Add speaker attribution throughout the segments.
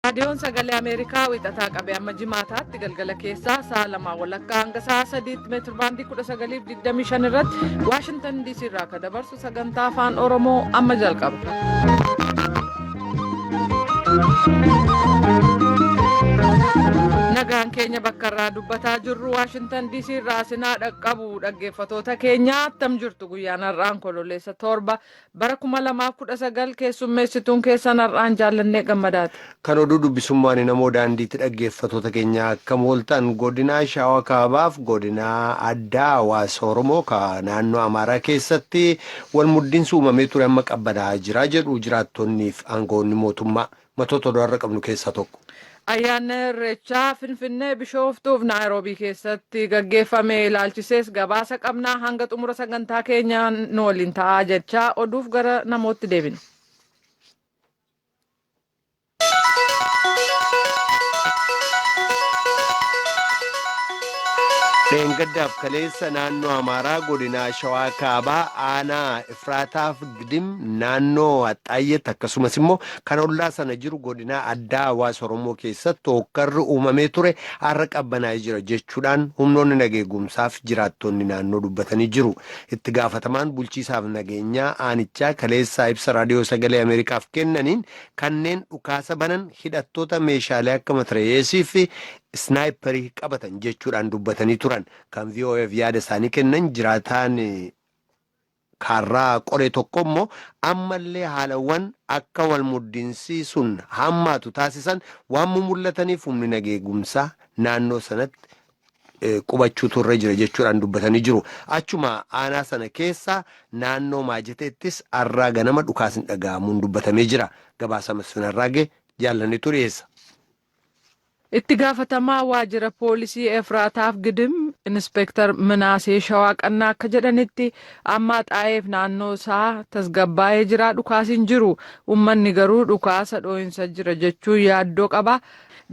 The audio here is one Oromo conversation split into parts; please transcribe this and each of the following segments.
Speaker 1: Raadiyoon Sagalee Ameerikaa wixataa qabee amma jimaataatti galgala keessaa sa'a 2:30 hanga sa'a 3tti meetir baandii 19:25 irratti Waashintan DC irraa akka dabarsu sagantaa afaan Oromoo amma jalqaba. Nagaan keenya bakka irraa dubbataa jirru Waashintan DC irraa sinaa dhaqqabu dhaggeeffatoota keenya attam jirtu guyyaan har'aan kololeessa 7 Bara 2019 keessummeessituun keessan har'aan Jaallannee Gammadaati.
Speaker 2: Kan oduu dubbisummaan namoo daandiitti dhaggeeffatoota keenya akkam ooltan godinaa Shawaa Kaabaaf godinaa addaa hawaasa Oromoo ka naannoo Amaaraa keessatti wal muddinsi uumamee ture amma qabbanaa'aa jira jedhu jiraattonniif aangawoonni mootummaa matoota oduu har'a qabnu keessaa tokko.
Speaker 1: Ayyaanni Irreechaa Finfinnee, Bishooftuuf Naayiroobii keessatti gaggeeffame ilaalchisees gabaasa qabnaa hanga xumura sagantaa keenyaan nu waliin ta'aa jechaa oduuf gara namootti deebina.
Speaker 2: Dheengaddaaf kaleessa naannoo Amaaraa godinaa Shawaa Kaabaa aanaa Ifraataaf Gidim naannoo Axxaayyeetti akkasumas immoo kan ollaa sana jiru godinaa addaa hawaasa Oromoo keessatti hookkarri uumamee ture har'a qabbanaa'ee jira jechuudhaan humnoonni nageegumsaaf jiraattonni naannoo dubbatanii jiru. Itti gaafatamaan bulchiisaaf nageenyaa aanichaa kaleessaa ibsa raadiyoo sagalee Ameerikaaf kennaniin kanneen dhukaasa banan hidhattoota meeshaalee akka matirayeesii fi isnaayipparii qabatan jechuudhaan dubbatanii turan. Kan VOAf yaada isaanii kennan jiraataan kaarraa qoree tokko immoo ammallee haalawwan akka wal muddinsii sun hammaatu taasisan waan mumul'ataniif humni nageegumsaa naannoo sanatti qubachuutu irra jira jechuudhaan dubbatanii jiru. Achuma aanaa sana keessa naannoo Maajateettis arraa ganama dhukaasni dhaga'amuun dubbatamee jira. Gabaasa Masfin Arraagee jaallannetu dhiyeessa.
Speaker 1: Itti gaafatamaa waajjira poolisii Efraataaf Gidim Inispeektar Minaasee Shawaa Qannaa akka jedhanitti amma Axaayeef naannoo isaa tasgabbaa'ee jira dhukaasi hin jiru. Uummanni garuu dhukaasa dhoohinsa jira jechuun yaaddoo qaba.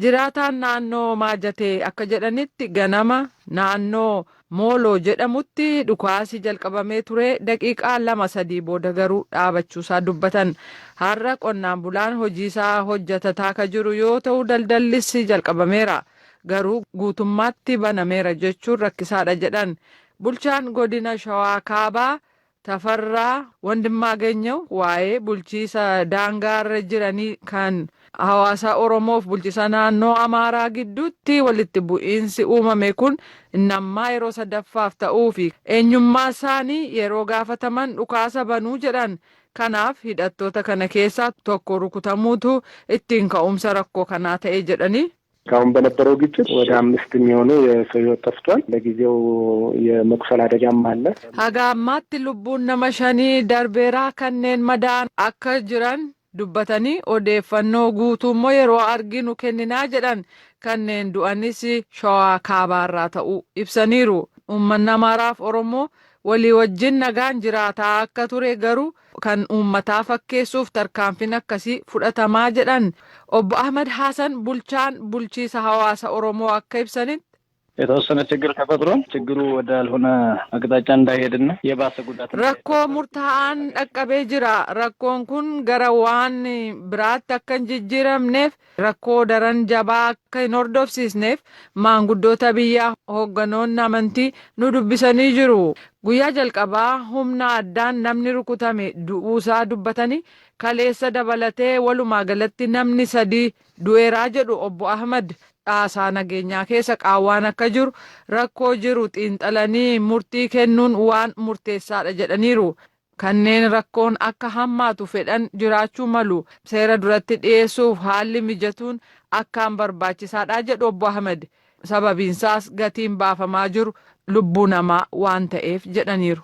Speaker 1: Jiraataan naannoo Maajatee akka jedhanitti ganama naannoo Mooloo jedhamutti dhukaasi jalqabamee ture daqiiqaa 2, 3 booda garuu dhaabachuusaa dubbatan. Har'a qonnaan bulaan hojiisaa hojjatataa ka jiru yoo ta'u daldallis jalqabameera. Garuu guutummaatti banameera jechuun rakkisaadha jedhan. Bulchaan godina Shawaa Kaabaa Tafarraa Wandimmaageenyew waa'ee bulchiisa daangaarra jiranii kan hawaasa Oromoof bulchiisa naannoo Amaaraa gidduutti walitti bu'iinsi uumame kun inni ammaa yeroo sadaffaaf ta'uu fi eenyummaa isaanii yeroo gaafataman dhukaasa banuu jedhan. Kanaaf hidhattoota kana keessaa tokko rukutamuutu ittiin ka'umsa rakkoo kanaa ta'e jedhanii.
Speaker 3: እስካሁን በነበረው ግጭት ወደ አምስት የሚሆኑ የሰው ሕይወት ጠፍቷል። ለጊዜው የመቁሰል አደጋም አለ።
Speaker 1: Haga ammaatti lubbuun nama shanii darbeera kanneen madaa'an akka jiran dubbatanii odeeffannoo guutuu immoo yeroo arginu kenninaa jedhan kanneen du'anis Shawaa Kaabaarraa ta'uu ibsaniiru. Uummanni Amaaraaf Oromoo walii wajjin nagaan jiraataa akka ture garuu kan uummataa fakkeessuuf tarkaanfiin akkasii fudhatamaa jedhan obbo Ahmad Hasan bulchaan bulchiisa hawaasa Oromoo akka ibsanitti.
Speaker 4: የተወሰነ ችግር ተፈጥሯል። ችግሩ ወደ አልሆነ አቅጣጫ እንዳይሄድና የባሰ ጉዳት
Speaker 1: Rakkoo murtaa'aan dhaqqabee jira. Rakkoon kun gara waan biraatti akka hin jijjiiramneef rakkoo daran jabaa akka hin hordofsiisneef maanguddoota biyyaa hoogganoonni amantii nu dubbisanii jiru. Guyyaa jalqabaa humna addaan namni rukutame du'uusaa dubbatanii kaleessa dabalatee walumaa galatti namni sadii du'eeraa jedhu obbo Ahmad. Caasaa nageenyaa keessa qaawwaan akka jiru rakkoo jiru xiinxalanii murtii kennuun waan murteessaadha jedhaniiru. Kanneen rakkoon akka hammaatu fedhan jiraachuu malu seera duratti dhiyeessuuf haalli mijatuun akkaan barbaachisaadha jedhu obbo Ahmed. Sababiinsaas gatiin baafamaa jiru lubbuu namaa waan ta'eef jedhaniiru.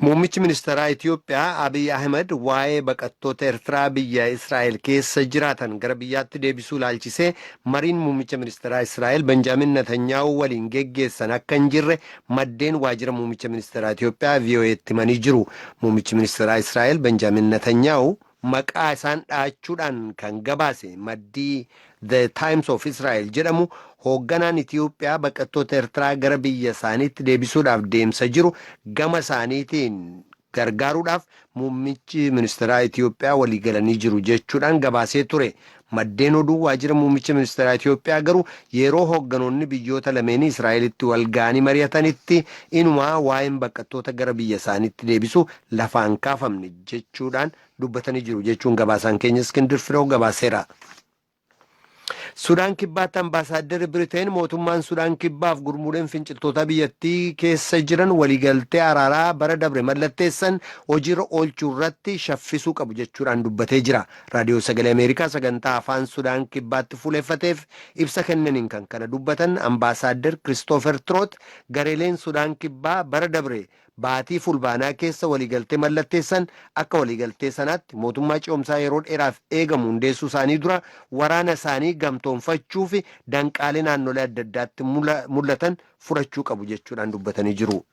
Speaker 2: Muummichi ministeeraa Itiyoophiyaa Abiy Ahmed waa'ee baqattoota Eertiraa biyya Israa'el keessa jiraatan gara biyyaatti deebisuu ilaalchisee mariin muummicha ministeeraa Israa'el Benjaamin Netanyaahu waliin geggeessan akka hin jirre maddeen waajjira muummicha ministeeraa Itiyoophiyaa VOA'tti himanii jiru. Muummichi ministeeraa Israa'el Benjaamin Netanyaahu maqaa isaan dha'achuudhaan kan gabaase maddii The Times of Israel jedhamu hoogganaan Itiyoophiyaa baqattoota Eertiraa gara biyya isaaniitti deebisuudhaaf deemsa jiru gama isaaniitiin Gargaaruudhaaf muummichi ministeeraa Itiyoophiyaa waliigalanii jiru jechuudhaan gabaasee ture. Maddeen oduu waajjira muummicha ministeeraa Itiyoophiyaa garuu yeroo hoogganoonni biyyoota lameenii Israa'elitti wal ga'anii mari'atanitti inumaa waa'een baqattoota gara biyya isaaniitti deebisu lafaan kaafamne jechuudhaan dubbatanii jiru jechuun gabaasaan keenya Iskindir Firoo gabaaseera. Sudaan Kibbaatti ambaasaadarri Biriteen mootummaan Sudaan Kibbaaf gurmuuleen finciltoota biyyattii keessa jiran waliigaltee araaraa bara dabre mallatteessan hojiirra oolchuu irratti shaffisuu qabu jechuudhaan dubbatee jira. Raadiyoo Sagalee Ameerikaa sagantaa afaan Sudaan Kibbaatti fuuleeffateef ibsa kennaniin kan kana dubbatan ambaasaaddar Kiristoofer Tiroot, gareeleen Sudaan Kibbaa bara dabre baatii Fulbaanaa keessa waliigaltee mallatteessan akka waliigaltee sanaatti mootummaa ce'umsaa yeroo dheeraaf eegamu hundeessuu isaanii dura waraana isaanii gamtoonfachuu fi danqaalee naannolee adda addaatti mul'atan furachuu qabu jechuudhaan dubbatanii jiru.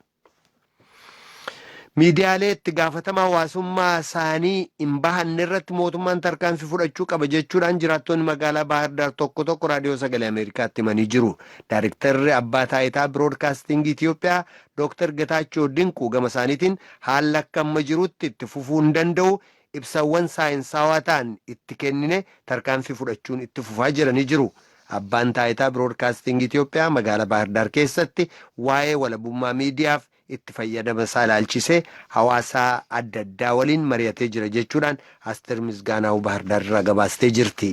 Speaker 2: Miidiyaalee itti gaafatama hawaasummaa isaanii hin bahanne irratti mootummaan tarkaanfii fudhachuu qaba jechuudhaan jiraattonni magaalaa Baahir Daar tokko tokko Raadiyoo Sagalee Ameerikaatti himanii jiru. Daayrektarri abbaa taayitaa biroodkaastingii Itiyoophiyaa Dooktar Getaachoo Dinquu gama isaaniitiin, haalli akka amma jirutti itti fufuu hin danda'u, ibsawwan saayinsaawaa ta'an itti kennine tarkaanfii fudhachuun itti fufaa jiranii jiru. Abbaan taayitaa biroodkaastingii Itiyoophiyaa magaalaa Baahir Daar keessatti waa'ee walabummaa miidiyaaf itti fayyadama isaa ilaalchisee hawaasaa adda addaa waliin mari'atee jira jechuudhaan Asteer Misgaanaa'u Baahir Daar irraa gabaastee jirti.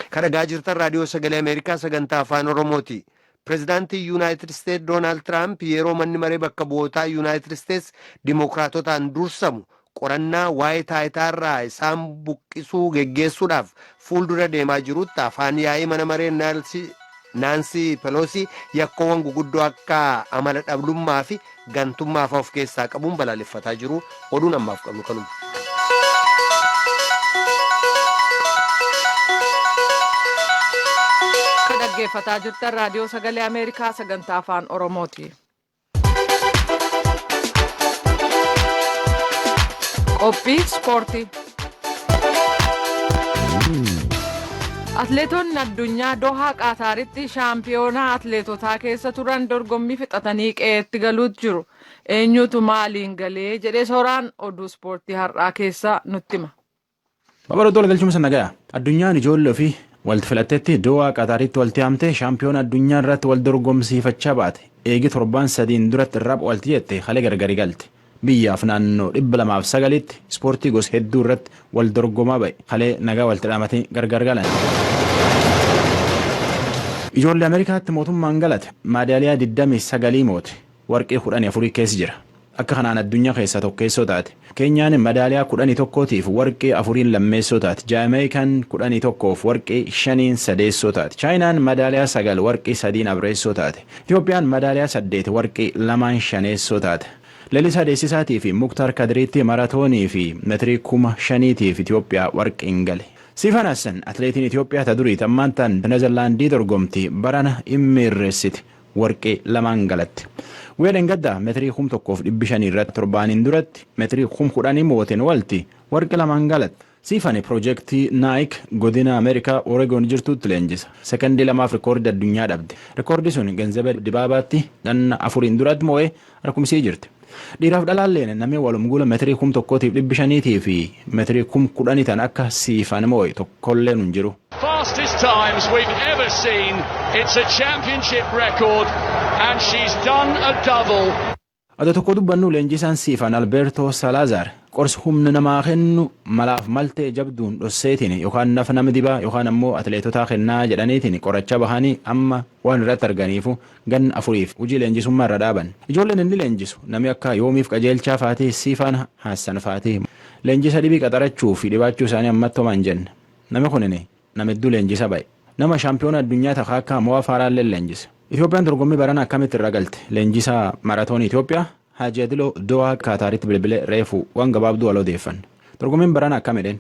Speaker 2: Kan dhagaa jirtan Raadiyoo Sagalee Ameerikaa sagantaa Afaan Oromooti. Pireezidaantii Yuunaayitid Isteetsi Doonaald Tiraamp yeroo manni maree bakka bu'ootaa Yuunaayitid Isteetsi Dimookiraatotaan dursamu qorannaa waa'ee taayitaarraa isaan buqqisuu geggeessuudhaaf fuuldura deemaa jirutti, afaan yaa'ii mana maree Naansii Peloosii yakkoowwan guguddoo akka amala dhablummaa fi gantummaa fa'aa of keessaa qabuun balaaleffataa jiru. Oduun ammaaf qabnu kanuma.
Speaker 1: Kan dhaggeeffataa jirtan Raadiyoo Sagalee Ameerikaa sagantaa Afaan Oromooti. Qophii ispoortii. Atleetonni addunyaa Dohaa Qaataaritti shaampiyoonaa atleetotaa keessa turan dorgommii fixatanii qe'eetti galuutu jiru. Eenyutu maaliin galee jedhee sooraan oduu ispoortii har'aa keessaa nutti hima.
Speaker 5: Babal'oo galchuun nagaya. Addunyaan ijoollee ofii walitti filattetti Dohaa Qaataaritti walitti haamtee shaampiyoona addunyaa irratti wal dorgomsiifachaa baate. Eegi torbaan 3n duratti irraa walitti jette halee gargari galte. Biyyaaf naannoo 209tti ispoortii gosa hedduu irratti wal dorgomaa ba'e. Halee nagaa walitti dhaamatee gargar galan. Ijoollee Ameerikaatti mootummaan galate maadaaliyaa 29 moote, warqii 14 keessa jira. Akka kanaan addunyaa keessaa tokkeessoo taate. Keenyaan madaaliyaa 11tiif warqii 4n lammeessoo taate. Jaameeyikaan 11f warqii 5n sadeessoo taate. Chaayinaan madaaliyaa 9 warqii 3n afreessoo taate. Itoophiyaan madaaliyaa 8 warqii 2n shaneessoo taate. Lalisaa Deessisaatii fi Muktaar Kadiriitti maratoonii fi metirii 5000tiif Itoophiyaa warqiin gale. Sifan Hassan, atileetiin Itoophiyaa ta durii ammaan tan Neezerlaandii dorgomti, barana immiirreessiti, warqii 2n galatti. Guyyaa dheengaddaa metirii 1500 irratti torbaaniin duratti metirii 10,000 mooteen walti warqii 2n galatti. Siifani piroojeektii Nike godina Ameerikaa Oregon jirtutti leenjisa. Sekondii 2f rikoordii addunyaa dhabde. Rikoordii sun Ganzebe Dibaabaatti ganna 4n duratti moo'ee harkumsii jirti. Dhiiraaf dhalaalleen namni walumguula metirii 1500 fi metirii 10,000 tan akka Siifan moo'e tokkolleen hin jiru.
Speaker 6: Fastest times we've ever seen. It's a championship record and she's done a double.
Speaker 5: Ado tokko dubbannu, leenjisaan Siifan Alberto Salazar qorsi humna namaa kennu malaaf maltee jabduun dhosseetiin yookaan nafa nama dibaa yookaan ammoo atileetotaa kennaa jedhaniitiin qoracha bahanii amma waan irratti arganiifu ganna 4f hojii leenjisummaa irra dhaaban. Ijoolleen inni leenjisu namni akka Yoomiif Qajeelchaa faatii, Siifan Haassan faatii, leenjisa dhibii qaxarachuu fi dhibaachuu isaanii ammatti homaa hin jenne. Namni kunin nama hedduu leenjisa ba'e. Nama shaampiyoona addunyaa takka akka Mo'aa Faaraallee leenjise. Itoophiyaan dorgommii barana akkamitti irra galte? Leenjisaa maratoonii Itoophiyaa Haaji Adiloo Dohaa Kaataaritti bilbilee reefu waan gabaabduu wal odeeffanne. Dorgommiin barana akkam jedheen?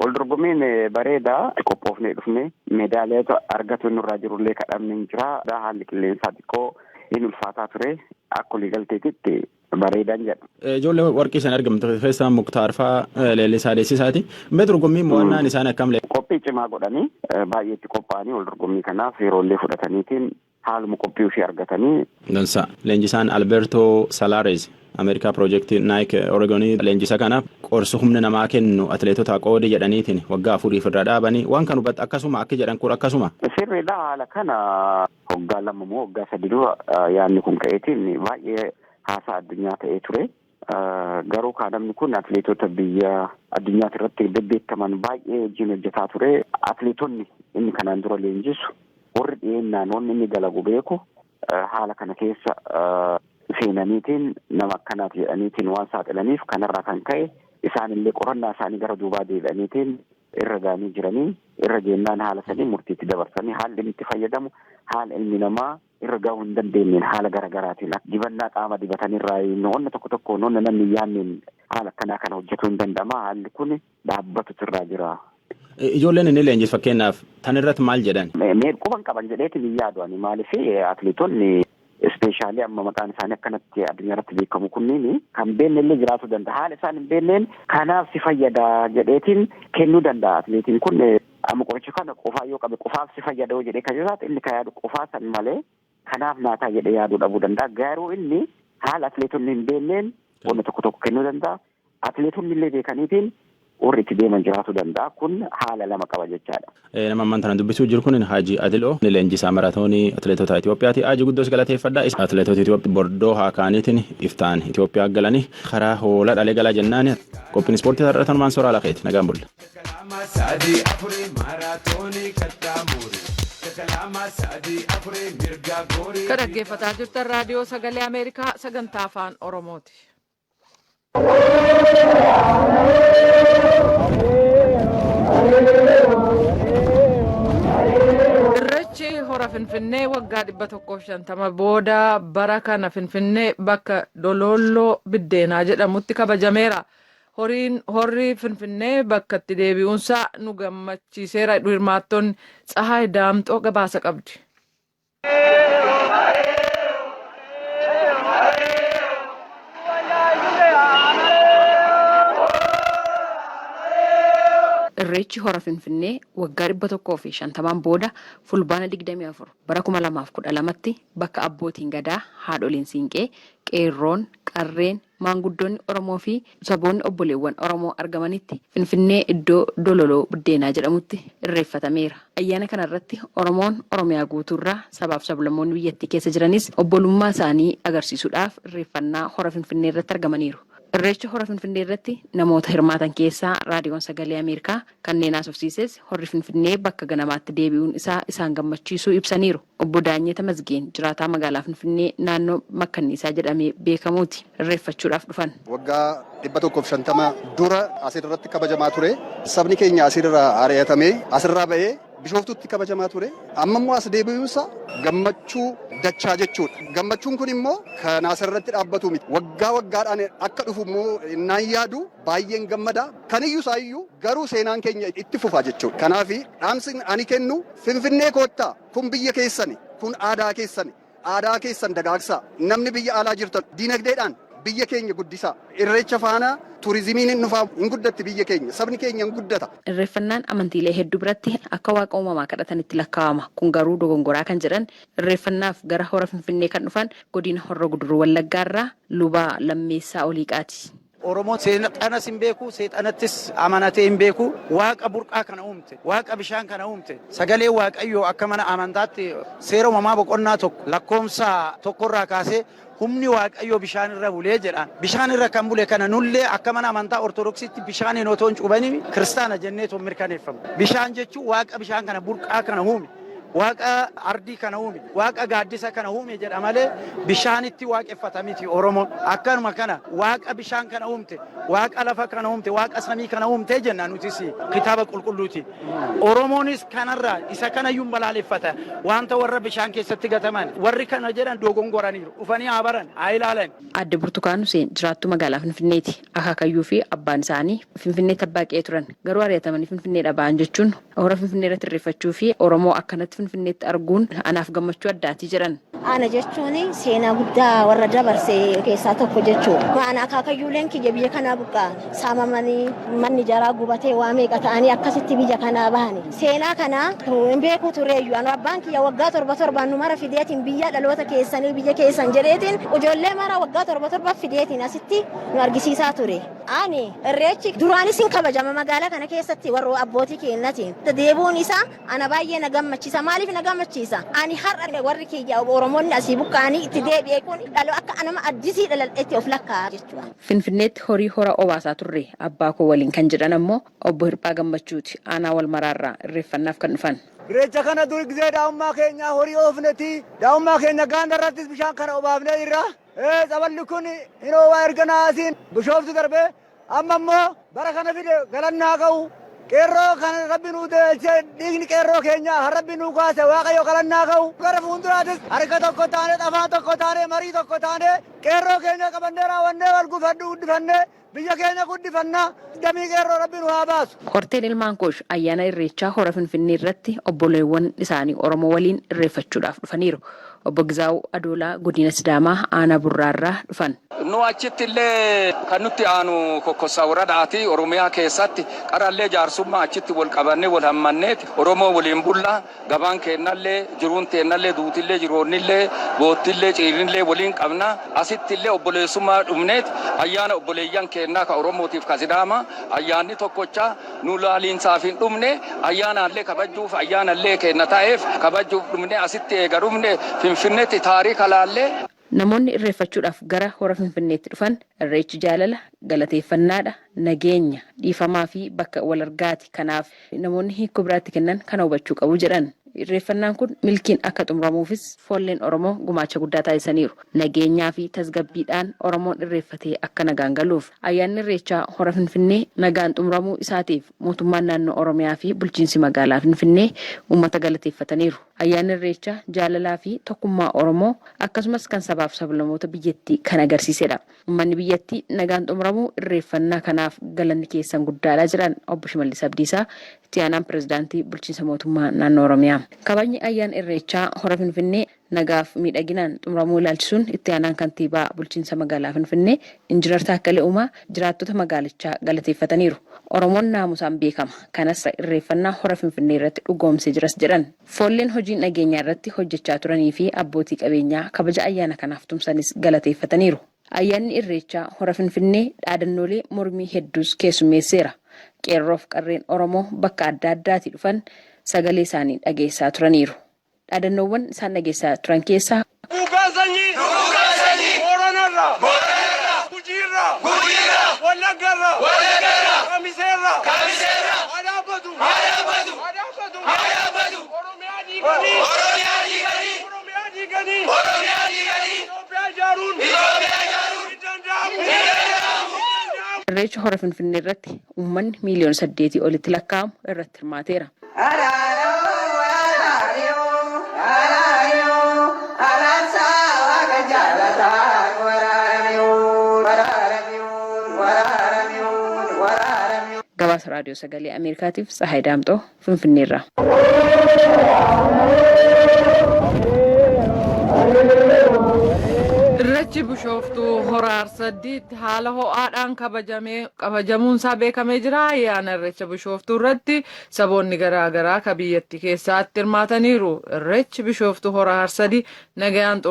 Speaker 7: Wal dorgommiin bareedaa, qophoofnee dhufne, meedaaliyaa argatu nurraa jirullee kadhamne hin jira. Haalli qilleensaa xiqqoo hin ulfaataa ture. Akka waliigalteetitti bareedaan jedha.
Speaker 5: Ijoollee warqii isaan argamtu keessaa Muktaar fa'aa, Leellisaa Deessisaati. Mee dorgommiin mo'annaan isaan akkam lee?
Speaker 7: Qophii cimaa godhanii, baay'eetti qophaa'anii, wal dorgommii kanaaf yeroollee fudhataniitiin Haaluma qophii ofii argatanii.
Speaker 5: Dansa. Leenjisaan Alberto Salares Ameerikaa piroojeektii Naayik Oregonii leenjisa kana qorsu humna namaa kennu atileetota qoodi jedhaniitiin waggaa 4 irra dhaabanii waan kan hubatte akkasuma akka jedhan kun akkasuma.
Speaker 7: Sirriidha. Haala kana waggaa 2 moo waggaa 3 dura yaadni kun ka'eetiin baay'ee haasaa addunyaa ta'ee ture. Garuu namni kun atileetota biyya addunyaa irratti bebbeekaman baay'ee wajjin hojjetaa ture. Atileetonni inni kanaan dura leenjisu warri dhiyeennaan wanni inni dalagu beeku haala kana keessa seenaniitiin nama akkanaati jedhaniitiin waan saaxilaniif kanarraa kan ka'e isaanillee qorannaa isaanii gara duubaa deebi'aniitiin irra ga'anii jiranii irra geennaan haala sanii murtiitti dabarsanii haalli inni itti fayyadamu haala ilmi namaa irra ga'uu hin dandeenyeen haala garaagaraatiin dibannaa qaama dibatanirraa wanna tokko tokko wanna namni yaanneen haala akkanaa kana hojjetuu hin danda'ama. Haalli kun dhaabbatutu irraa jira.
Speaker 5: Ijoolleen inni leenjis fakkeenyaaf tan irratti maal jedhan?
Speaker 7: Mee quban qaban jedheetiin hin yaadu ani. Maaliif atileetonni ispeeshaalii amma maqaan isaanii akkanatti addunyaa irratti beekamu kunniin kan beekne illee jiraachuu danda'a. Haala isaan hin beekneen kanaaf si fayyada jedheetiin kennuu danda'a. Atileetiin kun amma qoricha kana qofaa yoo qabe qofaaf si fayyada jedhee kan jiraatu inni kan yaadu qofaa san malee kanaaf naataa jedhee yaaduu dhabuu danda'a. Garuu inni haala atileetonni hin beekneen wanna tokko tokko kennuu danda'a. Atileetonni illee beekaniitiin warri itti deeman jiraachuu danda'a. Kun haala lama qaba jechaadha.
Speaker 5: Nama ammaan tana dubbisuu jiru kun Haji Adiloo leenjisaa maraatoonii atileetota Itoophiyaati. Haji guddoos galateeffadha. Atileetota Itoophiyaa bordoo haa kaaniitiin iftaan Itoophiyaa galanii karaa hoola dhalee galaa jennaan qophiin ispoortii har'a tanumaan soraa lafeeti. Nagaan bulla.
Speaker 1: Kan dhaggeeffataa jirtan raadiyoo sagalee Ameerikaa sagantaa afaan Oromooti. Irreechi hora Finfinnee waggaa 150 booda bara kana Finfinnee bakka Dololloo Biddeenaa jedhamutti kabajameera. Horri Finfinnee bakka itti deebi'uunsaa nu gammachiiseera. Hirmaattonni Tsahaay Daamxoo gabaasa qabdi.
Speaker 8: Irreechi hora Finfinnee waggaa 150 booda fulbaana 24 bara 2012tti bakka abbootiin gadaa, haadholiin siinqee, qeerroon, qarreen, maanguddoonni Oromoo fi saboonni obboleewwan Oromoo argamanitti Finfinnee iddoo Dololoo Biddeenaa jedhamutti irreeffatameera. Ayyaana kanarratti Oromoon Oromiyaa guutuurraa sabaaf sablammoonni biyyattii keessa jiranis obbolummaa isaanii agarsiisuudhaaf irreeffannaa hora Finfinnee irratti argamaniiru. Irreecha hora Finfinnee irratti namoota hirmaatan keessaa raadiyoon sagalee Ameerikaa kanneen haasofsiises horri Finfinnee bakka ganamaatti deebi'uun isaa isaan gammachiisuu ibsaniiru. Obbo Daanyee Tamasgeen jiraataa magaalaa Finfinnee naannoo Makkanniisaa jedhamee beekamuuti irreeffachuudhaaf dhufan.
Speaker 9: Waggaa 150 dura asirratti kabajamaa ture. Sabni keenya asirraa ari'atamee asirraa ba'ee Bishooftutti kabajamaa ture. Amma immoo as deebi'uunsa gammachuu dachaa jechuudha. Gammachuun kun immoo kan asirratti dhaabbatu miti. Waggaa waggaadhaan akka dhufu immoo innaan yaadu baay'een gammada. Kaniyyuu isaayyuu garuu seenaan keenya itti fufa jechuudha. Kanaaf dhaamsi ani kennu Finfinnee koottaa, kun biyya keessani, kun aadaa keessani, aadaa keessan dagaagsaa. Namni biyya alaa jirtan diinagdeedhaan biyya keenya guddisaa. Irreecha faana turizimiin hin dhufaa, hin guddatti biyya keenya, sabni keenya hin guddata.
Speaker 8: Irreeffannaan amantiilee hedduu biratti akka waaqa uumamaa kadhatanitti lakkaa'ama. Kun garuu dogongoraa kan jedhan irreeffannaaf gara hora Finfinnee kan dhufan godina Horroo Guduruu Wallaggaarraa Lubaa Lammeessaa Oliiqaati.
Speaker 10: Oromoon seexanas hin beeku, seexanattis amanatee hin beeku. Waaqa burqaa kana uumte, waaqa bishaan kana uumte, sagalee Waaqayyoo akka mana amantaatti seera uumamaa boqonnaa 1 lakkoomsa 1 kaasee humni Waaqayyoo bishaan irra bulee jedhaan. Bishaan irra kan bule kana nullee akka mana amantaa Ortodoksiitti bishaan hin otoo hin cuubanii kiristaana jennee otoo mirkaneeffamu. Bishaan jechuun waaqa bishaan kana burqaa kana uume, waaqa ardii kana uume, waaqa gaaddisa kana uume jedha malee bishaanitti waaqeffata miti Oromoon. Akkanuma kana waaqa bishaan kana uumte, waaqa lafa kana uumte, waaqa samii kana uumte jenna nutis kitaaba qulqulluuti. Oromoonis kanarraa isa kanayyuu balaaleffata. Wanta warra bishaan keessatti gataman warri kana jedhan dogongoraniiru. Dhufanii haa baran, haa ilaalan.
Speaker 8: Aadde Burtukaan Huseen jiraattuu magaalaa Finfinneeti. Akaakayyuu fi abbaan isaanii Finfinneetti abbaa qe'ee turan. Garuu ari'atamanii Finfinneedha ba'an jechuun hora Finfinnee irratti irreeffachuu fi Oromoo akkanatti Finfinneetti arguun anaaf gammachuu addaatii jedhan.
Speaker 11: Ana jechuun seenaa guddaa warra dabarse keessaa tokko jechuudha. Ana akaakayyuuleen kiyya biyya kanaa buqqa'an saamamanii manni jaraa gubatee waa meeqa ta'anii akkasitti biyya kanaa bahani. Seenaa kana hin beeku tureeyyu. Anu abbaan kiyya waggaa torba torbaan nu mara fideetiin biyya dhaloota keessanii biyya keessan jedheetiin ijoollee mara waggaa torba torba fideetiin asitti nu argisiisaa ture. Ani irreechi duraanis hin kabajama magaalaa kana keessatti warra abbootii keenyatiin. Deebi'uun isaa ana baay'ee na gammachiisa. Maaliif na gammachiisa? Ani har'a warri kiyya Oromoonni asii buqqa'anii itti deebi'e kun dhaloo akka nama addisii dhaladhetti of lakkaa'a jechuudha.
Speaker 8: Finfinneetti horii hora obaasaa turre abbaa koo waliin kan jedhan ammoo obbo Hirphaa Gammachuuti aanaa wal maraarraa irreeffannaaf kan dhufan.
Speaker 12: Irreecha kana dur gisee daa'ummaa keenya horii oofneti. Daa'ummaa keenya gaanda irrattis bishaan kana obaafnee jirra. Tsaballi kun hin oowaa erga naasiin bishooftu darbee amma immoo bara kana fide galannaa ga'u. Qeerroo kana rabbi nuu deelchee dhiigni qeerroo keenya har rabbi nuu kaase waaqayyo galannaa ga'u. Gara fuulduraatis harka tokko taane afaan tokko taane marii tokko taane qeerroo keenya qabannee raawwannee wal gufadhu guddifannee biyya keenya guddifannaa damii qeerroo rabbi nu haa baasu.
Speaker 8: Horteen ilmaan Kuush ayyaana irreechaa hora Finfinnee irratti obboleewwan isaanii Oromoo waliin irreeffachuudhaaf dhufaniiru. Obbo Gizaawu Adoolaa godina Sidaamaa aanaa Burraarraa dhufan.
Speaker 13: Nu achitti illee kan nutti aanu kokkossaa waradaati Oromiyaa keessatti qarallee jaarsummaa achitti wal qabannee wal hammanneeti Oromoo waliin bulla gabaan keennallee jiruun teennallee duutillee jiroonnillee boottillee ciirinillee waliin qabna asitti illee obboleessummaa dhumneeti ayyaana obboleeyyan keennaa ka Oromootiif ka Sidaama ayyaanni tokkocha nu laaliinsaaf hin dhumne ayyaanaallee kabajuuf ayyaanallee keenna ta'eef kabajuuf dhumne asitti eega dhumne Finfinneetti taarika laallee.
Speaker 8: Namoonni irreeffachuudhaaf gara hora Finfinneetti dhufan irreechi jaalala, galateeffannaadha, nageenya, dhiifamaa fi bakka wal argaati. Kanaaf namoonni hiikoo biraatti kennan kana hubachuu qabu jedhan. Irreeffannaan kun milkiin akka xumuramuufis foolleen Oromoo gumaacha guddaa taasisaniiru. Nageenyaa fi tasgabbiidhaan Oromoon irreeffatee akka nagaan galuuf ayyaanni irreechaa hora Finfinnee nagaan xumuramuu isaatiif mootummaan naannoo Oromiyaa fi bulchiinsi magaalaa Finfinnee uummata galateeffataniiru. Ayyaanni irreechaa jaalalaa fi tokkummaa Oromoo akkasumas kan sabaaf sablammoota biyyattii kan agarsiisedha. Uummanni biyyattii nagaan xumuramuu irreeffannaa kanaaf galanni keessan guddaadha jedhan obbo Shimallis Abdiisaa itti aanaan pirezidaantii bulchiinsa mootummaa naannoo Oromiyaa. Kabajni ayyaana irreechaa hora Finfinnee nagaaf miidhaginaan xumuramuu ilaalchisuun itti aanaan kantiibaa bulchiinsa magaalaa Finfinnee Injinar Taakkalee Uumaa jiraattota magaalichaa galateeffataniiru. Oromoon naamusaan beekama. Kanas irreeffannaa hora Finfinnee irratti dhugoomsee jiras jedhan. Foolleen hojii nageenyaa irratti hojjechaa turanii fi abbootii qabeenyaa kabaja ayyaana kanaaf tumsanis galateeffataniiru. Ayyaanni irreechaa hora Finfinnee dhaadannoolee mormii hedduus keessummeesseera. Qeerroof qarreen Oromoo bakka adda addaatii dhufan sagalee isaanii dhageessaa turaniiru. Dhaadannoowwan isaan dhageessaa turan keessaa.
Speaker 6: Duguuggaa sanyii! Duguuggaa sanyii! Booranarraa! Booranarraa! Gujiirraa! Gujiirraa! Wallaggarraa! Wallaggarraa! Kamiseerraa! Kamiseerraa! Haa dhaabbatu! Haa dhaabbatu! Haa dhaabbatu! Haa dhaabbatu! Oromiyaa diiganii! Oromiyaa diiganii! Oromiyaa diiganii! Oromiyaa diiganii! Itoophiyaa ijaaruun! Itoophiyaa ijaaruun! Hin danda'amu! Hin danda'amu!
Speaker 8: Irreecha hora Finfinnee irratti uummanni miiliyoona 8 olitti lakkaa'amu irratti hirmaateera. Gabaasa Raadiyoo Sagalee Ameerikaatiif Tsahaay Daamxoo Finfinneerraa.
Speaker 1: Irreechi Bishooftuu hora Arsaddiitti haala ho'aadhaan kabajamee kabajamuunsaa beekamee jira. Ayyaana Irreecha Bishooftuu irratti saboonni garaa garaa ka biyyattii keessaatti hirmaataniiru. Irreechi Bishooftuu hora Arsadii nagayaan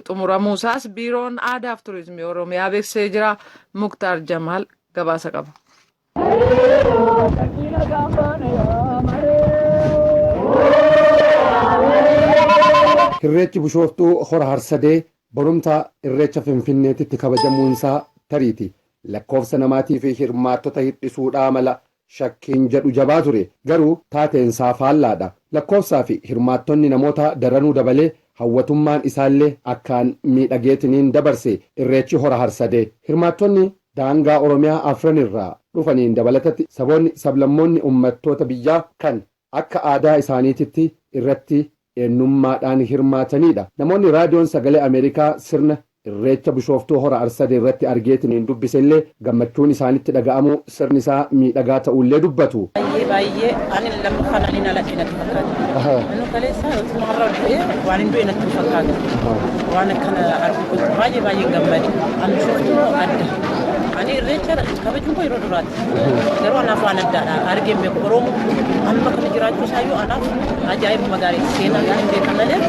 Speaker 1: xumuramuusaas Biiroon Aadaaf Turizimii Oromiyaa beeksisee jira. Muktaar Jamaal gabaasa qaba.
Speaker 14: Irreechi Bishooftuu hora Harsadee borumtaa Irreecha Finfinneetitti kabajamuunsaa tariiti lakkoofsa namaatii fi hirmaattota hir'isuudhaa mala shakkiin jedhu jabaa ture. Garuu taateensaa faallaadha. Lakkoofsaa fi hirmaattonni namoota daranuu dabalee hawwatummaan isaallee akkaan miidhageetiniin dabarse Irreechi hora Harsadee. Hirmaattonni daangaa Oromiyaa afran irraa dhufaniin dabalatatti saboonni sablammoonni uummattoota biyyaa kan akka aadaa isaaniititti irratti eenyummaadhaan hirmaatanidha. Namoonni raadiyoon sagalee Ameerikaa sirna Irreecha Bishooftuu Hora Arsadee irratti argeetiniin dubbisellee gammachuun isaanitti dhaga'amuu sirni isaa miidhagaa ta'uullee dubbatu.
Speaker 15: Baay'ee baay'ee ani lammaffaan ani dhaladhe natti fakkaata. Inni kaleessa yookiin har'a du'ee waan hin du'e natti hin fakkaatu. Waan akkana arguu baay'ee baay'ee gammade. Ani Bishooftuu adda. Ani irreecha kabajuun koo yeroo duraati. Garuu anaaf waan addaadha. Argeen beeku Oromoo amma kana jiraachuu isaayyuu anaaf ajaa'ibuma gaarii seenaa gaarii beeka malee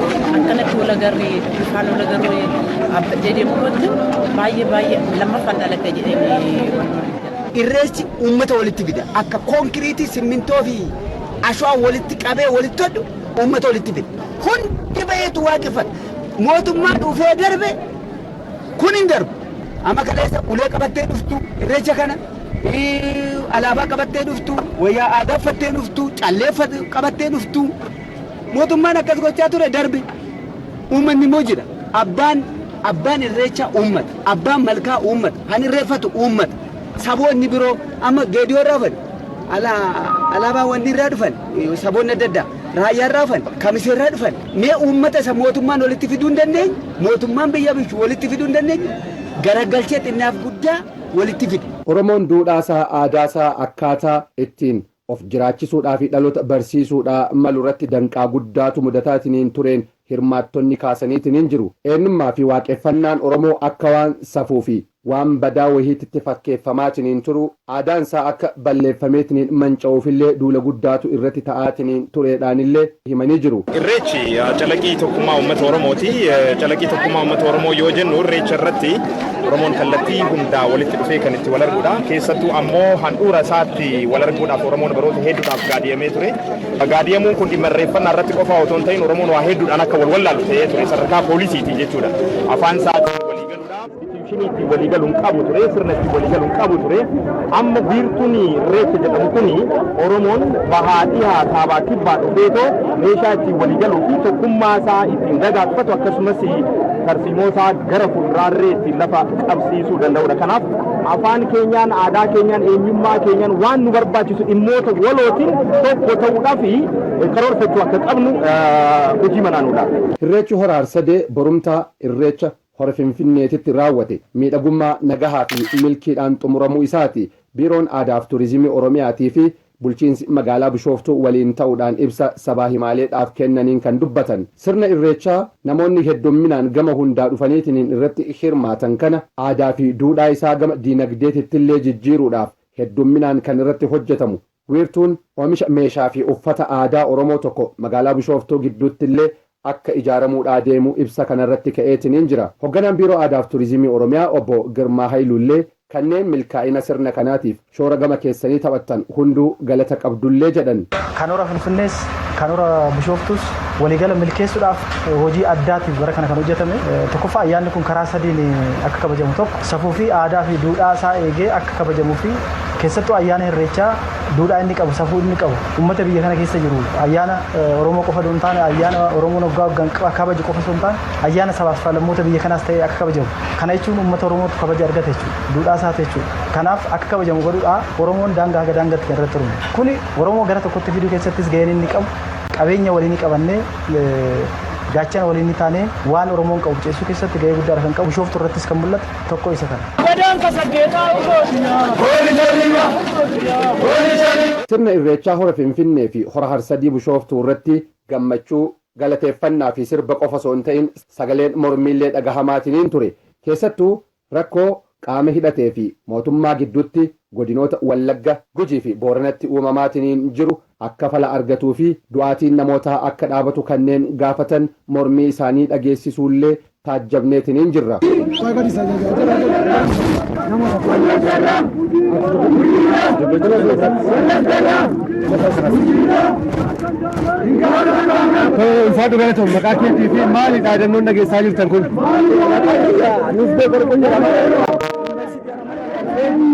Speaker 15: akkanatti wal agarree bifaan wal agarree dhaabbadhee deemuu irratti baay'ee baay'ee lammaffaan dhaladhe jedhee.
Speaker 16: Irreechi uummata walitti fida. Akka konkiriitii, simmintoo fi ashwaa walitti qabee walitti hodhu uummata walitti fida. Hundi baheetu waaqeffata. Mootummaa dhufee darbe kun hin darbu. Amma kaleessa ulee qabattee dhuftu irreecha kana, alaabaa qabattee dhuftu, wayyaa aadaa uffattee dhuftu, callee qabattee dhuftu. Mootummaan akkas gochaa ture darbe. Uummanni immoo jira. Abbaan irreecha uummata. Abbaan malkaa uummata. Han irreeffatu uummata. Saboonni biroo amma Geediyoo irraa dhufan, alaabaa wanni irraa dhufan, saboonni adda addaa Raayyaa irraa dhufan, Kamisee irraa dhufan. Mee uummata isa mootummaan walitti fiduu hin dandeenye, mootummaan biyya bulchu walitti fiduu hin dandeenye, garagalchee xinnaaf guddaa walitti fide.
Speaker 14: Oromoon duudhaasaa, aadaasaa, akkaataa ittiin of jiraachisuudhaa fi dhaloota barsiisuudhaa malu irratti danqaa guddaatu mudataatiniin tureen hirmaattonni kaasaniitiniin jiru. Eenyummaa fi waaqeffannaan Oromoo akka waan safuu fi waan badaa wahiititti fakkeeffamaatiniin turu, aadaan isaa akka balleeffameetiniin manca'uufillee duula guddaatu irratti ta'aatiniin tureedhaanillee himanii jiru.
Speaker 17: Irreechi calaqqii tokkummaa uummata Oromooti. Calaqqii tokkummaa uummata Oromoo yoo jennu, irreecha irratti Oromoon kallattii hundaa walitti dhufee kan itti wal arguudha. Keessattuu ammoo handhuura isaatti wal arguudhaaf Oromoon baroota hedduudhaaf gaadiyamee ture. Gaadiyamuun kun dhimma irreeffannaa irratti qofa otoo hin ta'in, Oromoon waa hedduudhaan akka wal wallaalu ta'ee ture, sadarkaa poolisiitiin jechuudha. Afaan isaatiin walii galuudhaaf institution ittiin walii galuun qabu ture, sirna ittiin walii galuun qabu ture. Amma wiirtuun irreecha jedhamu kuni Oromoon bahaa, dhihaa, kaabaa, kibbaa dhufeetoo meeshaa ittiin walii galuu fi tokkummaa isaa ittiin dagaagfatu, akkasumas tarsiimoo isaa gara fuulduraarree ittiin lafa qabsiisuu danda'udha. Kanaaf afaan keenyaan, aadaa keenyaan, eenyummaa keenyaan waan nu barbaachisu dhimmoota walootiin tokko ta'uudhaaf karoorfachuu akka qabnu hojii manaanuudha.
Speaker 14: Irreechi Hora Arsadee borumtaa Irreecha Hora Finfinneetitti raawwate miidhagummaa, nagahaa fi milkiidhaan xumuramuu isaati. Biiroon Aadaaf Turizimii Oromiyaatii fi bulchiinsi magaalaa Bishooftuu waliin ta'uudhaan ibsa sabaa himaaleedhaaf kennaniin kan dubbatan. Sirna Irreechaa namoonni heddumminaan gama hundaa dhufaniitiin irratti hirmaatan kana aadaa fi duudhaa isaa gama diinagdeetittillee jijjiiruudhaaf heddumminaan kan irratti hojjetamu. Wiirtuun oomisha meeshaa fi uffata aadaa Oromoo tokko magaalaa Bishooftuu gidduutti illee akka ijaaramuudhaa deemu ibsa kanarratti ka'eetiniin jira. Hoogganaan Biiroo Aadaaf Turizimii Oromiyaa Obbo Girmaa Hayiluullee kanneen milkaa'ina sirna kanaatiif shoora gama keessanii taphattan hunduu galata qabdullee jedhan.
Speaker 18: Kan hora Finfinnees, kan hora Bishooftus waliigala milkeessuudhaaf hojii addaatiif bara kana kan hojjetame. Tokkoffaa, ayyaanni kun karaa sadiin akka kabajamu, tokko safuu fi aadaa fi duudhaa isaa eegee akka kabajamuu fi keessattuu ayyaana Irreechaa duudhaa inni qabu, safuu inni qabu, uummata biyya kana keessa jiru, ayyaana Oromoo qofa osoo hin taane, ayyaana Oromoon waggaa waggaan kabaju qofa osoo hin taane, ayyaana sabaaf sablammoota biyya kanaas ta'ee akka kabajamu. Kana jechuun uummata Oromootu kabaja argata jechuudha, duudhaa isaati jechuudha. Kanaaf akka kabajamu godhuudha Oromoon daangaa haga daangaatti kan irratti hirmaatu. Kuni Oromoo gara tokkotti fiduu keessattis gaheen inni qabu, qabeenya waliin qabannee, gaachana waliin taanee waan Oromoon qabu ceessuu keessatti gahee guddaadha kan qabu. Bishooftuu irrattis kan mul'atu tokko isa kana.
Speaker 14: Sirna Irreechaa Hora Finfinnee fi Hora Harsadii Bishooftuu irratti gammachuu, galateeffannaa fi sirba qofa osoo hin ta'in sagaleen mormiillee dhagahamaatiniin ture. Keessattuu rakkoo qaama hidhatee fi mootummaa gidduutti godinoota Wallagga, Gujii fi Booranatti uumamaatiniin jiru akka fala argatuu fi du'aatiin namootaa akka dhaabatu kanneen gaafatan mormii isaanii dhageessisuullee taajjabneetiniin jirra. Ulfaatu, galatoom. Maqaa keetii fi maali dhaadannoon dhageessaa jirtan kun?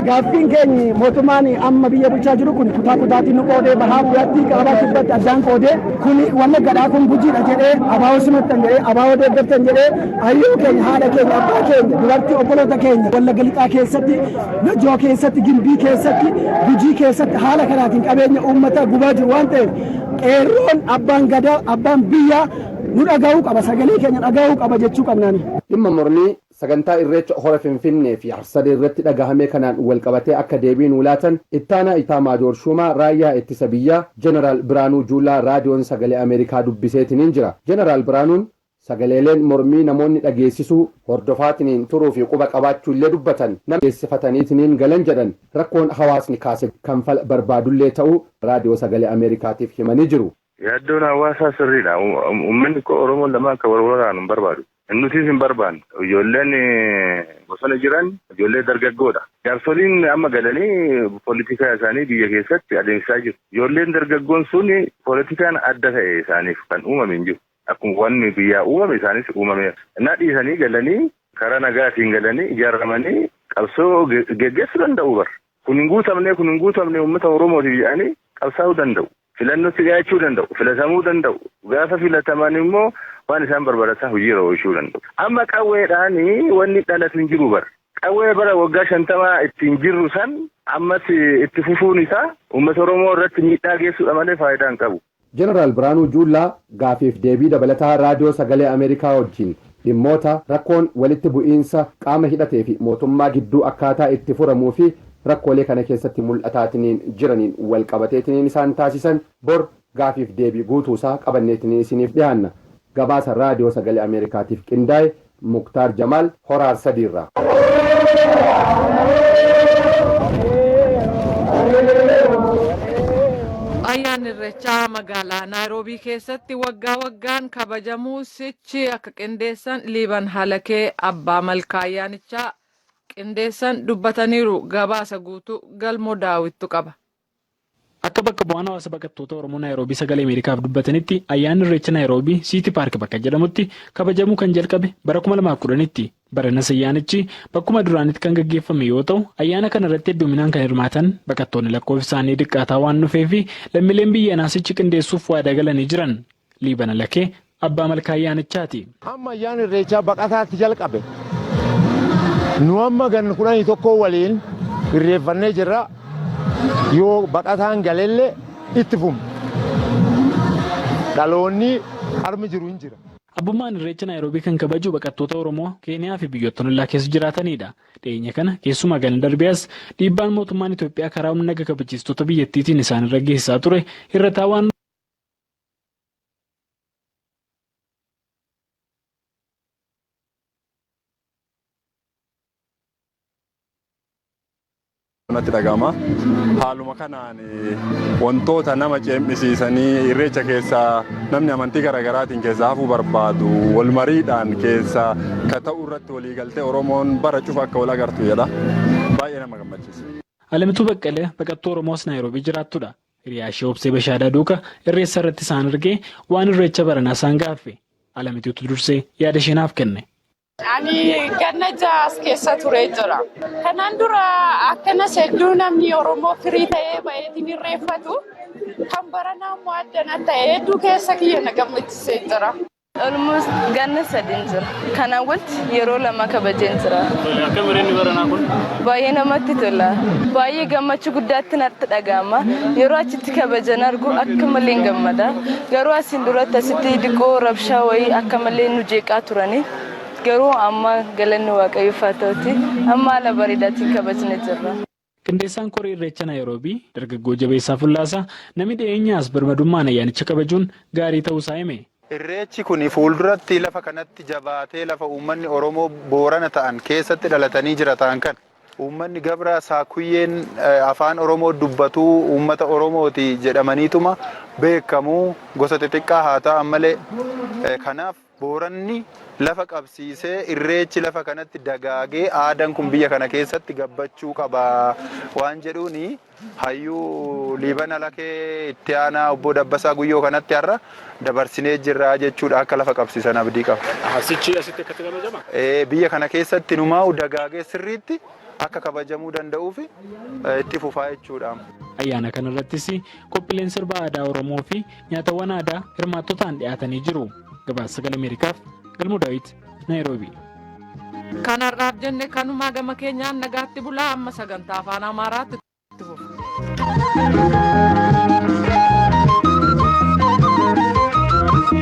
Speaker 19: Gaaffiin keenya, mootummaan amma biyya bulchaa jiru kun kutaa kutaatiin nu qoodee, bahaa guyyaatti, kaabaa kibbatti addaan qoodee, kun Wallaggadhaa, kun Gujiidha jedhee, abaa'oo simattan jedhee, abaa'oo deeggartan jedhee, hayyuu keenya, haadha keenya, abbaa keenya, dubartii, obboloota keenya Wallagga Lixaa keessatti, Najoo keessatti, Gimbii keessatti, Gujii keessatti haala kanaatiin qabeenya uummataa gubaa jiru waan ta'eef, qeerroon, abbaan gadaa, abbaan biyyaa nu dhaga'uu qaba, sagalee keenya dhaga'uu qaba jechuu qabnaani.
Speaker 14: Dhimma mormii Sagantaa Irreecha Hora Finfinnee fi Harsadee irratti dhagahame kanaan walqabatee akka deebii nuu laatan Ittaanaa Itaamaajoor Shuumaa Raayyaa Ittisa Biyyaa Jeneraal Biraanuu Juulaa Raadiyoon Sagalee Ameerikaa dubbiseetiniin jira. Jeneraal Biraanuun sagaleeleen mormii namoonni dhageessisuu hordofaatiniin turuu fi quba qabaachuullee dubbatan nama geessifataniitiniin galan jedhan rakkoon hawaasni kaase kan fala barbaadullee ta'uu Raadiyoo Sagalee Ameerikaatiif himanii jiru.
Speaker 20: Yaaddoon hawaasaa sirriidha. Uummanni Oromoon lama akka wal waraanu hin barbaadu. Nutis hin barbaannu. Ijoolleen bosona jiran ijoollee dargaggoodha. Jaarsoliin amma galanii poolitikaa isaanii biyya keessatti adeemsisaa jiru. Ijoolleen dargaggoon sun poolitikaan adda ta'e isaaniif kan uumame hin jiru. Akkuma wanni biyyaa uumame isaanis uumameera. Innaa dhiisanii galanii karaa nagaatiin galanii ijaaramanii qabsoo geggeessuu danda'u bara. Kun hin guutamne kun hin guutamne uummata Oromootiif jedhanii qabsaa'uu danda'u. Filannootti dhiyaachuu danda'u. Filatamuu danda'u. Gaafa filataman immoo waan isaan barbaadatan hojiirra oolchuu danda'u. Amma qawweedhaan wanni dhalatu hin jiru bara. Qawwee bara waggaa 50 ittiin jirru san ammas itti fufuun isaa uummata Oromoo irratti miidhaa geessuudha malee faayidaa hin qabu.
Speaker 14: Jeneraal Biraanuu Juulaa gaafiif deebii dabalataa Raadiyoo Sagalee Ameerikaa wajjin dhimmoota rakkoon walitti bu'iinsa qaama hidhatee fi mootummaa gidduu akkaataa itti furamuu fi rakkoolee kana keessatti mul'ataatiniin jiraniin wal qabateetiniin isaan taasisan bor gaafiif deebii guutuusaa qabanneetiniin isiniif dhiyaanna. Gabaasa Raadiyoo Sagalee Ameerikaatiif qindaa'e Muktaar Jamaal Hora Arsadiirraa.
Speaker 1: Ayyaanni Irreechaa magaalaa Naayiroobii keessatti waggaa waggaan kabajamuu sichi akka qindeessan Liiban Halakee abbaa malkaa ayyaanichaa qindeessan dubbataniiru. Gabaasa guutuu Galmoo Daawittu qaba.
Speaker 21: Akka bakka bu'aan hawaasa baqattoota Oromoo Naayiroobii Sagalee Ameerikaaf dubbatanitti ayyaanni Irreecha Naayiroobii Siitii Paark bakka jedhamutti kabajamuu kan jalqabe bara 2010tti. Baranas ayyaanichi bakkuma duraanitti kan gaggeeffame yoo ta'u ayyaana kana irratti hedduminaan kan hirmaatan baqattoonni lakkoofsi isaanii xiqqaataa waan dhufee fi lammiileen biyya naasichi qindeessuuf waadaa galanii jiran. Liibana Lakee abbaa malkaa ayyaanichaati.
Speaker 22: Amma ayyaanni Irreechaa baqataatti jalqabe. Nu amma ganna 11 waliin irreeffannee jirra. Yoo baqataan galellee itti fufna. Dhaloonni harmi jiru hin jira.
Speaker 21: Abbummaan Irreecha Naayiroobii kan kabaju baqattoota Oromoo Keeniyaa fi biyyoota ollaa keessa jiraatanidha. Dhiyeenya kana keessumaa ganna darbee as dhiibbaan mootummaan Itoophiyaa karaa humna naga kabachiistota biyyattiitiin isaanirra geessisaa ture hir'ataa waan
Speaker 23: natti dhaga'ama. Haaluma kanaan wantoota nama ceem'isiisanii irreecha keessaa namni amantii garaagaraatiin keessaa hafuu barbaadu wal mariidhaan keessa ka ta'u irratti waliigaltee Oromoon bara cufa akka wal agartu jedha. Baay'ee nama gammachiisa.
Speaker 21: Alamituu Baqqalee baqattuu Oromoos Naayiroobii jiraattudha. Hiriyaa ishee Obsee Bashaadaa duuka irreessa irratti isaan argee waan irreecha baranaa isaan gaaffe. Alamituutu dursee yaada ishee naaf kenne.
Speaker 24: Ani ganna 6 as keessa turee jira. Kanaan dura akkanas hedduu namni Oromoo firii ta'ee baheetiin irreeffatu. Kan baranaa immoo addana ta'e hedduu keessa kiyya na gammachisee jira.
Speaker 25: Almost ganna sadiin jira. Kanaan walitti yeroo 2 kabajeen jira.
Speaker 21: Akkam irreenni baranaa kun?
Speaker 25: Baay'ee namatti tola. Baay'ee gammachuu guddaatti natti dhaga'ama. Yeroo achitti kabajan argu akka malee hin gammada. Garuu asiin duratti asitti diqoo rabshaa wayii akka malee nu jeeqaa turani. Garuu amma galanni Waaqayyoof haa ta'uti amma haala bareedaatiin kabajne jirra.
Speaker 21: Qindeessaan Koree Irreecha Naayiroobii Dargaggoo Jabeessaa Fullaasaa namni dhiyeenyaas birmadummaan ayyaanicha kabajuun gaarii ta'uusaa hime.
Speaker 26: Irreechi kun fuulduratti lafa kanatti jabaatee lafa uummanni Oromoo Boorana ta'an keessatti dhalatanii jirataan kan uummanni Gabraa Saakuyyeen afaan Oromoo dubbatuu uummata Oromooti jedhamaniituma beekamu gosa xixiqqaa haa ta'an malee kanaaf Booranni lafa qabsiisee irreechi lafa kanatti dagaagee aadaan kun biyya kana keessatti gabbachuu qaba waan jedhuuni hayyuu Liibana Lakee itti aanaa obbo Dabbasaa Guyyoo kanatti har'a dabarsinee jirra jechuudha akka lafa qabsiisan abdii qaba.
Speaker 21: Sichi asitti akkatti kabajama?
Speaker 26: Biyya kana keessatti numaa'u dagaagee sirriitti akka kabajamuu danda'uuf itti fufaa jechuudha.
Speaker 21: Ayyaana kanarrattis qophiileen sirba aadaa Oromoo fi nyaatawwan aadaa hirmaattotaan dhiyaatanii jiru. Gabaasa Sagalee Ameerikaaf Galmoo Daawit, Naayiroobii.
Speaker 1: Kan har'aaf jenne kanumaa gama keenyaan nagaatti bulaa amma sagantaa afaan Amaaraatti itti fufa.